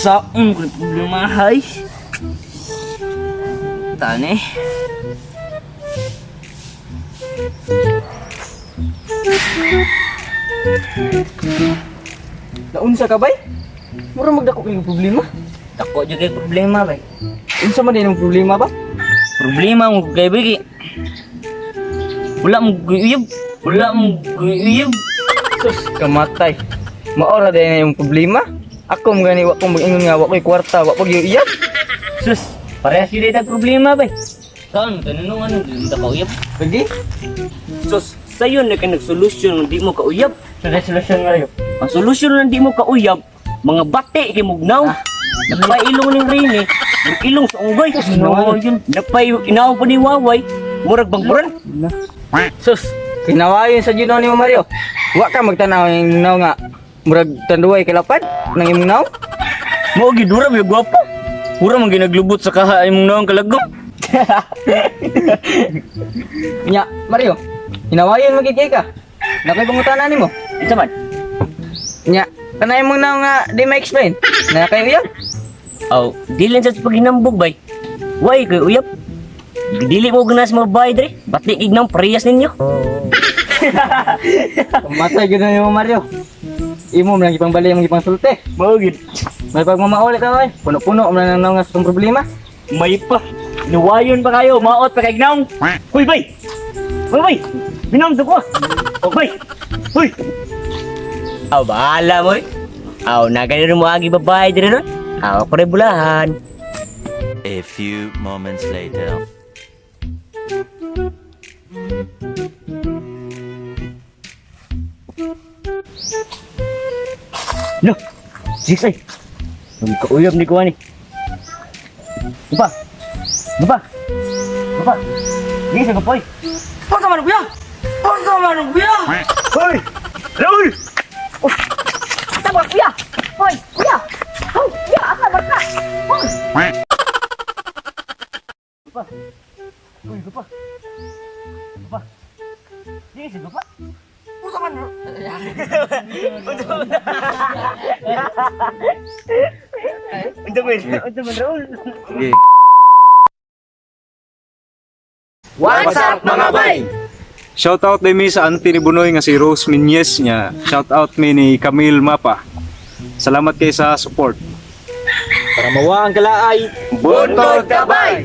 Unsaon ko problema hay. Tani. Naunsa ka bay? Mura magdako kay problema. Dako jud kay problema bay. Unsa man din ang problema ba? Problema mo kay bay kay wala mo guyab. Wala mo guyab. Sus, kamatay. Maora din na yung problema. Ako mga gani wa ko mag-ingon nga wa ko'y kwarta, wa ko iyab. Sus, parehas yun ang problema bay. Saan mo tanong ano di mo kauyab? Lagi? Sus, sayo na ka nagsolusyon di mo kauyab. Sa solusyon nga Ang solusyon na di mo kauyab, mga bate kay mugnaw. Napay ilong ning Rene, murag ilong sa unggoy. No. Yun, napay inaw pa ni Waway, murag bangkuran. Sus, kinawayon sa Ginoo nimo Mario. Wa ka magtanaw yung naw nga murag tanduay kalapad nang imong naw. Mao gid dura may gwapo. Mura man ginaglubot sa kaha imong nawong kalagom. Nya, Mario, hinawayon magid kay ka. Nakoy pangutana nimo. Unsa man? Nya, kanay imong naw nga di ma-explain. Na kayo iyab. Aw, dili sa paghinambog bay. Way kay uyab. Dili mo ganas mga bahay dre. Bati gig nang parehas ninyo. Kamatay gid na nimo Mario. Imo man lang ipangbali imong ipangsulti. Mao gid. May pagmamauli ka oy. Puno-puno man lang naw nga sa itong problema. May pa. Niwayon pa kayo, maot pa kay gnaong. Huy bay. Huy bay. Binom to ko. Oh, bay. Huy. Aw, bahala mo. Eh. Aw, naganiro mo agi babae dire ron. Aw, ako rin bulahan. A few moments later. No. Sisay. Nagkauyab ni kuha ni. Upa. Upa. Upa. Di sa kapoy. Porta man kuya. Porta man kuya. Hoy! Raul! Asa ba kuya? Hoy, kuya. Hoy, kuya, asa ba ka? Hoy. Upa. Uy, upa. Upa. Di sa upa. Porta man. Unsa man? Unsa man Raul? What's up mga bay? Shoutout din mi sa auntie ni Bunoy nga si Rose Minyes niya. Shoutout mi ni Camille Mapa. Salamat kay sa support. Para mawa ang kalaay. Buntod kabay!